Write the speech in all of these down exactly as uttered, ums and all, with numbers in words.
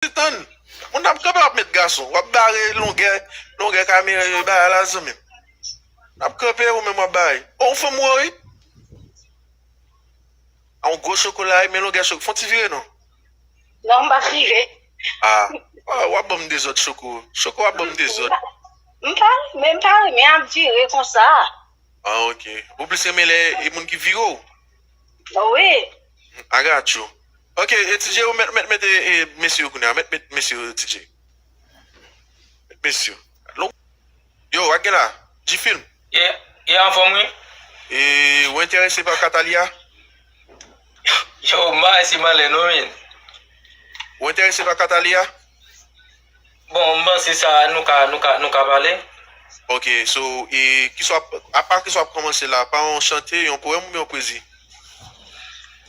Tann. Moun ap kanpe, w ap met gason. W ap bare longè, longè kamera yo, bagay la, zanmi m. N ap kanpe, ou menm w ap bare. Ou fanm ou ye, wi. A yon gwo chokola, men longè chokola. Fon ti vire non. Non, m pa vire. Ah, ah, w ap ban m dezòd, Choko. Choko, w ap ban m dezòd. M pa, men m pa renmen ap vire konsa. Ah, ok. Ou plis renmen lè e moun ki vire w? Wi. I got you. Ok, e T J, ou mèt, mèt, mèt, e, e, mesye yo kounye a. Mèt, mèt, mesye yo, T J. Mèt, mesye yo. Yo, w ak gen la? G-Film. Yeah, yeah, anfòm, wi. E, ou enterese pa Katalia? Yo, m pa wè si m anlè non, men. Ou enterese pa Katalia? Bon, m panse sa, nou ka, nou ka, nou ka pale. Ok, so, e, kisa w ap, apa kisa w ap kòmanse la? Pa yon chante, yon powèm oubyen yon pwezi?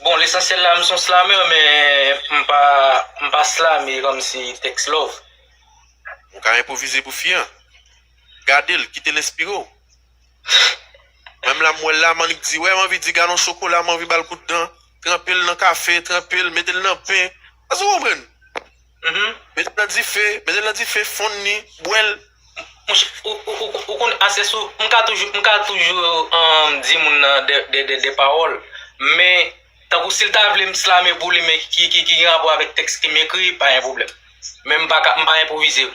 Bon, lesansyèl la, m se yon slamè, men m pa, m pa slame kòmsi tèks love. Ou ka enpwovize pou fi an. Gade l, kite l enspire w. Menm la, m wè l la, m annik di, wè, m anvi di, gade yon chokola, m anvi ba l kout dan, tranpe l nan kafe, tranpe l, mete l nan pen. Èske w konprann? Mhm. Mete l nan dife, mete l nan dife, fonn li, bwè l. Monchè, ou, ou, ou, ou konn, asè sou, m ka toujou, m ka toujou, um, di moun nan de, de, de, de pawòl, men, tankou si l ta vle m slame pou li, men ki, ki, ki gen rapò avèk tèks ke m ekri, pa gen pwoblèm. Men m pa ka, m pa enpwovize.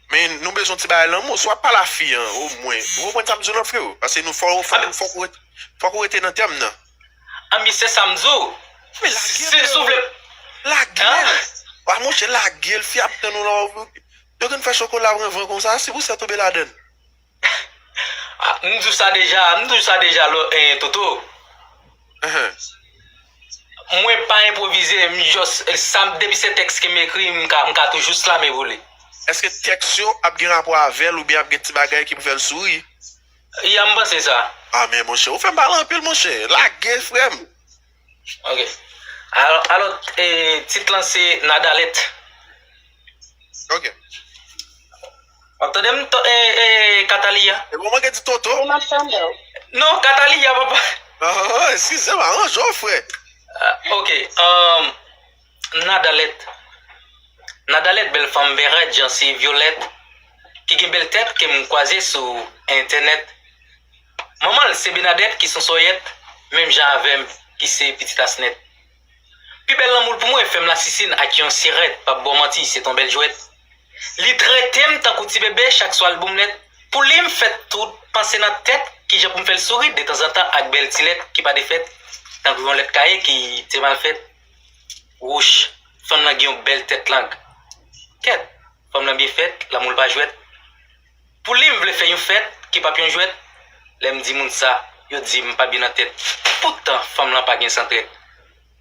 Men nou bezwen ti bagay lanmou. Si w ap pale a fi an, omwen. Ou konprann sa m di w lan, freo? Paske nou fò, fò, fòk ou rete, fòk ou rete nan tèm nan. A, men se sa m di w. Men lage l, freo. Lage l. A, monchè, lage l. Fi ap tann ou la. Yo konn fè chokola pran van konsa, se pou sa tonbe ladann. Ah, m di w sa deja, m di w sa deja, lo, eh, Toto. Mwen pa enpwovize, m just, sa, depi se tèks ke m ekri, m ka, m ka toujou slame pou li. Èske tèks yo ap gen rapò avè l oubyen ap gen ti bagay ki pou fè l souri? Ya, m panse sa. Ah, men monchè, ou fè m pale anpil, monchè. Lage, frè m. Ok. Alò, alò, eh, tit lan se Nadalèt. Ok. W ap tande m, to-, eh, eh, Kataliya? E bon, mwen gen di Toto. Wi, m ap tande w. Non, Kataliya, papa. Ah, eskize m, aranje w, frè. Ah, ok. Um, Nadalèt. Nadalèt, bèl fanm vè rèd, jan se vyolèt, ki gen bèl tèt ke m kwaze sou entènèt. Manman l se Benadèt ki se yon sòyèt, menm jan avè m, ki se pitit Asnèt. Pi bèl lanmou l pou mwen, fè m lasisin ak yon sirèt, p ap ba w manti, se t on bèl jwèt. Li trete m tankou ti bebe, chak swa l ba m lèt. Pou li, m fè tout panse nan tèt, kijan pou m fè l souri detanzantan ak bèl ti lèt ki pa defèt, tankou yon lèt kaye ki te mal fèt. Wouch, fanm nan gen yon bèl tèt lang. Kèt, fanm nan byen fèt, lanmou l pa jwèt. Pou li, m vle fè yon fèt ki p ap yon jwèt. Lè m di moun sa, yo di m pa byen nan tèt. Poutan, fanm lan pa gen san trèt.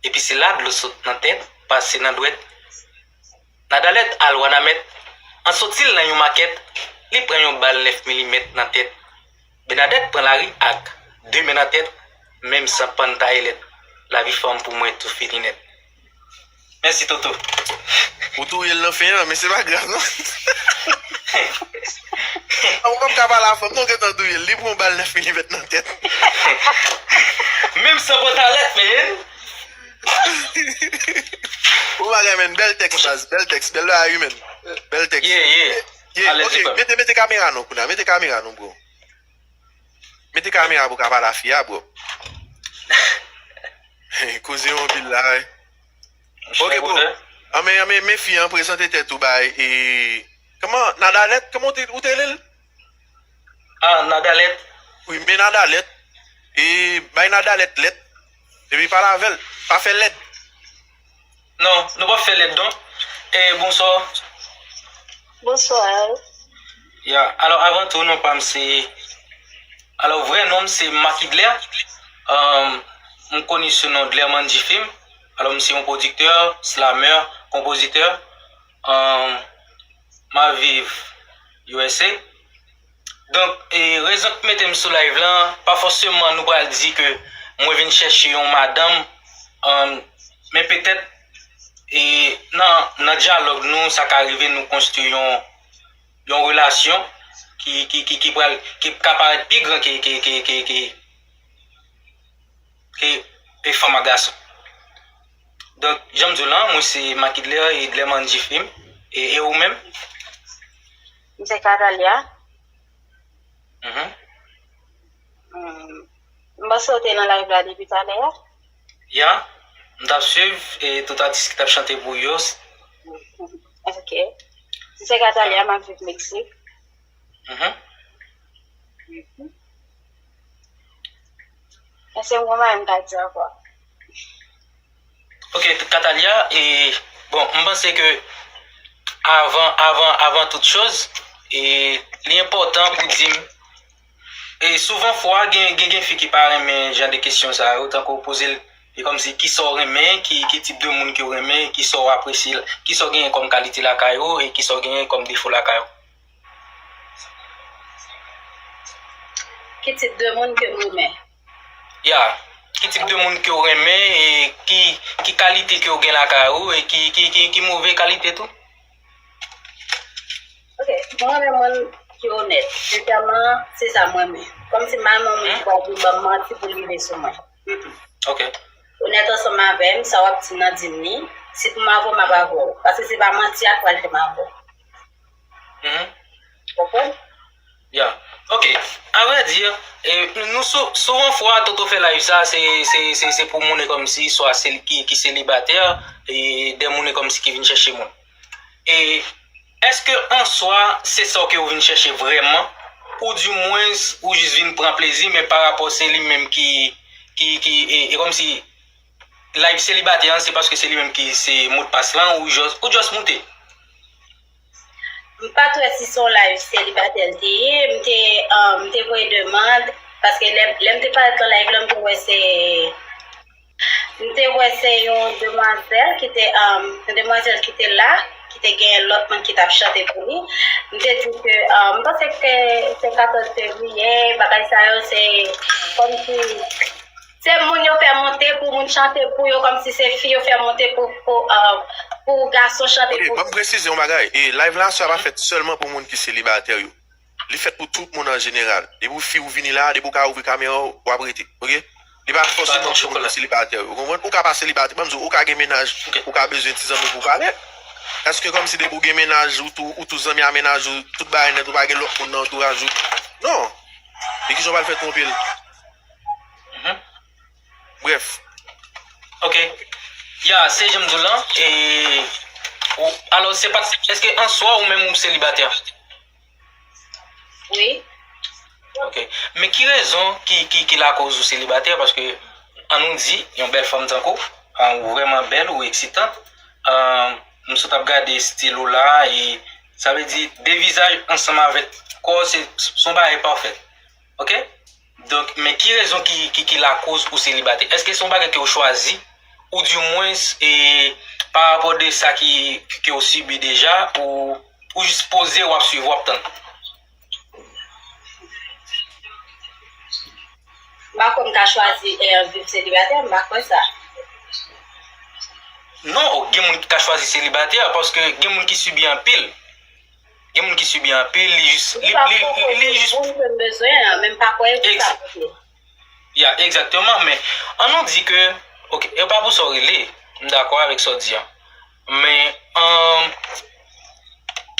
Epi se la dlo sot nan tèt, pase nan dwèt. Nadalèt al Wanament, an soti l nan yon makèt, li pran yon bal nèf milimèt nan tèt. Benadèt pran lari ak de men nan tèt, menm san pann taye lèt. Lavi fanm pou mwen tou fini nèt. Mèsi, Toto. Ou touye l nan fen an, men se pa grav, non. Ou p ap ka pale a fanm, non, gentan touye l. Li pran bal nèf milimèt nan tèt. Menm san pantalèt, men. Bon bagay, men. Bèl tèks, baz. Bèl tèks. Bèl bagay, wi, men. Bèl tèks. Yeah, yeah. Yeah, ok, mete, mete kamera non, kounye a. Mete kamera non, bro. Mete kamera pou ka pale a fi a, bro. Koze yo anpil la, wi. Ok, bro. Anmen, anmen, men fi an, prezante tèt ou bay, e, kòman, Nadalèt, kòman ou te, ou te rele l? Ah, Nadalèt. Wi, men Nadalèt. E, bay Nadalèt lèt. Epi pale avè l. Pa fè lèd. Non, nou p ap fè lèd non. E, bonswa. Bonswa. Ya, alò, avan tou, non pa m se, alò, vrè non m se Marc Idler. Ahn, m koni sou non Dlerman G-Film. Alò, m se yon pwodiktè, slamè, konpozitè. Ahn, m ap viv U S A. Donk, e, rezon k mete m sou live lan, pa fòseman nou pral di ke mwen vin chèche yon madanm, um, men petèt, e, nan, nan dyalòg nou, sa ka rive nou konstwi yon, yon relasyon ki, ki, ki, ki pral, ki ka parèt pi gran ke, ke, ke, ke, ke, ke, ke fanm ak gason. Donk, jan m di w lan, mwen se Makidler Edlerman Jeffim. E, e ou menm? M se Catalia. Mhm. Hmm. M panse w te nan live la depi talè a. Ya, m t ap swiv e tout atis ki t ap chante pou yo. Ok. M se Catalia, m ap viv Meksik. Mhm. Mhm. Men se yon bagay m ka di ankò. Ok, Catalia, e, bon, m panse ke avan, avan, avan tout choz, e, li enpòtan pou di m, e souvan fwa, gen, gen, gen fi ki pa renmen jan de kesyon sa yo, tankou w poze l, e kòmsi, kisa w renmen, ki, ki tip de moun ke w renmen, kisa w apresye, kisa w genyen kòm kalite lakay ou, e kisa w genyen kòm defo lakay ou. Ki tip de moun ke m renmen? Ya, ki tip de moun ke w renmen, e ki, ki kalite ke w gen lakay ou, e ki, ki, ki, ki move kalite tou? Ok, mwen renmen moun ki onèt. Sensèman, se sa mwen renmen. Kòmsi m pa renmen moun ki pral vin ban m manti pou l rive sou mwen. Mm-mm. Ok. Onèt ansanm avè m, sa w ap di m nan di m li. Si pou m avè w, m ap avè w. Paske se pa manti a k pral fè m avè w. Mhm. Konprann? Ya. Ok. Avrèdi, e, nou sou, souvan fwa, Toto fè live sa, se, se, se, se pou moun kòmsi, swa se li ki, ki selibatè, e de moun kòmsi ki vin chèche moun. E èske an swa, se sa ke w vin chèche vrèman, ou dimwens, ou jis vin pran plezi, men pa rapò se li menm ki, ki, ki, e, e kòmsi live selibatè an, se paske se li menm ki se modpas lan, ou just, ou just moute? M pa t wè si se yon live selibatè l te ye. M te, um, m te voye demann, paske lè, lè m te parèt nan live la, m te wè se, m te wè se yon demwazèl ki te, um, yon demwazèl ki te la, ki te gen lòt moun ki t ap chante pou li. M te di ke, um, m panse ke se katòz fevriye, bagay sa yo, se kòmsi se moun yo fè monte pou moun chante pou yo, kòmsi se fi yo fè monte pou, pou, euh, pou gason chante pou yo. Ok, ban m presize yon bagay. E live la, sa pa fèt sèlman pou moun ki selibatè yo. Li fèt pou tout moun an jeneral. Depi w fi ou vini la, depi w ka ouvri kamera w, w ap rete. Ok? Li pa fòseman pou moun ki selibatè yo. Ou konprann? Ou ka pa selibatè. Ban m di w, ou ka gen mennaj, ou ka bezwen ti zanmi pou w pale. Èske kòmsi depi w gen mennaj, ou tou, ou tou zanmi a mennaj ou, tout bagay nèt, ou pa gen lòt moun nan antouraj ou? Non. E kijan w pral fè twonpe l? Mhm. Brèf. Ok. Ya, se jan m di w lan. E, ou, alò, se pa, èske an swa ou menm ou selibatè? Wi. Ok. Men ki rezon ki, ki, ki lakoz ou selibatè? Paske, an nou di, yon bèl fanm tankou, ah, ou vrèman bèl, ou eksitan. Ah, m sot ap gade estil ou la, e sa vle di, de vizaj ansanm avèk kò w, se, se yon bagay pafè. Ok? Donk, men ki rezon ki, ki, ki lakoz ou selibatè? Èske se yon bagay ke w chwazi? Oudimwens, e, pa rapò de sa ki, ke w sibi deja, ou, ou jis poze, w ap swiv, w ap tann? M pa kwè m ka chwazi, e, viv selibatè, m pa kwè sa. Non, gen moun ki ka chwazi selibatè, paske gen moun ki sibi anpil. Gen moun ki sibi anpil, li jis, li, li, li, li jis. Moun ke m bezwen an, men m pa kwè e pou sa. Ya, egzakteman, men an nou di ke, ok, e pa pou sa w rele, m dakò avèk sa w di an. Men, um,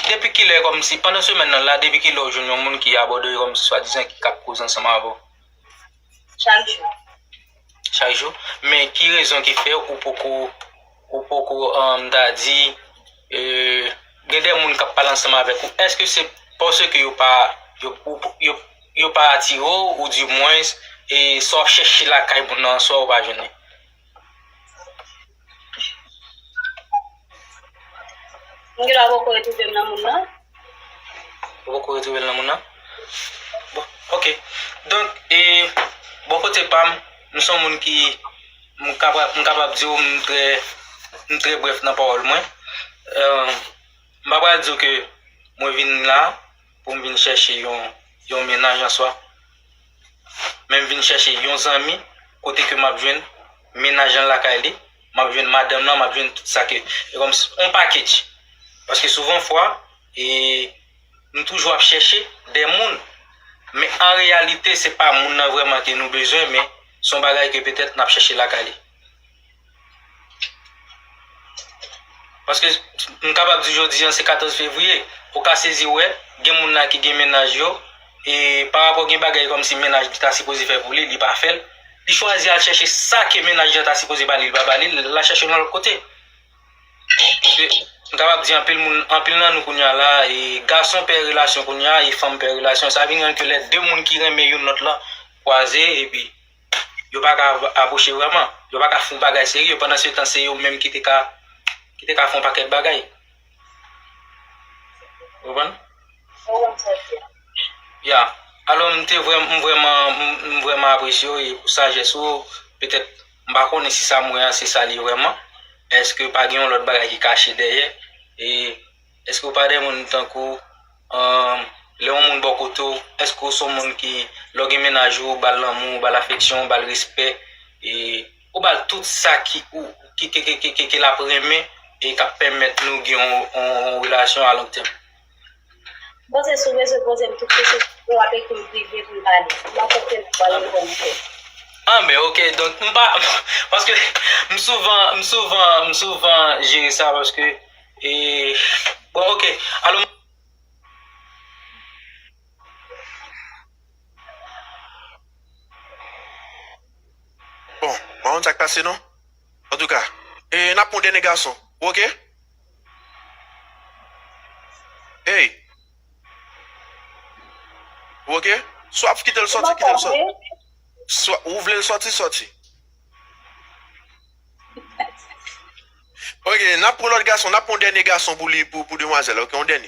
depi kilè kòmsi, pandan semèn nan la, depi kilè w jwenn yon moun ki abòde w kòmsi swadizan ki k ap koze ansanm avè w? Chak jou. Chak jou? Men ki rezon ki fè ou poko, ou poko, um, m ta di, e, gen de moun k ap pale ansanm avèk ou? Èske se paske yo pa, yo, ou, yo, yo pa atire w, oudimwens, e, sa w ap chèche lakay moun nan, swa ou pa jwenn li? M gen dwa poko retwouve m nan moun nan. Ou poko retwouve l nan moun nan? Bon, ok. Donk, e, bò kote pa m, m se yon moun ki, m kapab, m kapab di w m trè, m trè brèf nan pawòl mwen. Euh, m pa pral di w ke mwen vin la pou m vin chèche yon, yon mennaj an swa. Men m vin chèche yon zanmi kote ke m ap jwenn mennaj lan lakay li, m ap jwenn madanm lan, m ap jwenn tout sa ke, e kòm s-, on package. Paske souvan fwa, e, nou toujou ap chèche de moun, men an reyalite, se pa moun nan vrèman ke nou bezwen, men se yon bagay ke petèt n ap chèche lakay li. Paske m kapab di jodi an se katòz fevriye, ou ka sezi wè, gen moun la ki gen mennaj yo, e pa rapò gen bagay kòmsi mennaj li ta sipoze fè pou li, li pa fè l. Li chwazi al chèche sa ke mennaj li an ta sipoze ba li, li pa ba li, l al chèche nan lòt kote. Paske m kapab di anpil moun, anpil nan nou kounye a la, e gason pè relasyon kounye a, e fanm pè relasyon. Sa vin rann ke lè de moun ki renmen youn lòt lan kwaze, epi yo pa ka apwoche vrèman. Yo pa ka fè yon bagay serye. Pandan se tan, se yo menm ki te ka, ki te ka fè yon pakèt bagay. Ou konprann? Ya. Alò, m te vrèm-, m vrèman, m, m vrèman apresye w e pou sajès ou. Petèt, m pa konnen si sa m wè a, se sa l ye vrèman. Èske pa gen yon lòt bagay ki kache dèyè? E èske w pa de moun tankou, um, lè yon moun bò kote w, èske w se yon moun ki, lè w gen mennaj ou, ou ba l lanmou, ou ba l afeksyon, ou ba l respè, e ou ba l tout sa ki, ou, ki, ki, ki, ki, ki, ki l ap renmen e k ap pèmèt nou gen yon, yon, yon relasyon a long tèm? Bon, se sou rezo poze m tout kesyon, w ap ekri m prive pou m pale. M pa konprann pou pale pou m fè. Ah, men, ok, donk, m pa, paske m souvan, m souvan, m souvan jere sa, paske, e, bon, ok, alò, bon, pa konn sa k pase, non? Antouka, e, n ap pran dènye gason, ok? Ey! Ou ok? Swa ap kite l sòti, kite l sòti. Swa ou vle l sòti, sòti. Ok, n ap pran lòt gason, n ap pran yon dènye gason pou li, pou, pou demwazèl, ok? Yon dènye.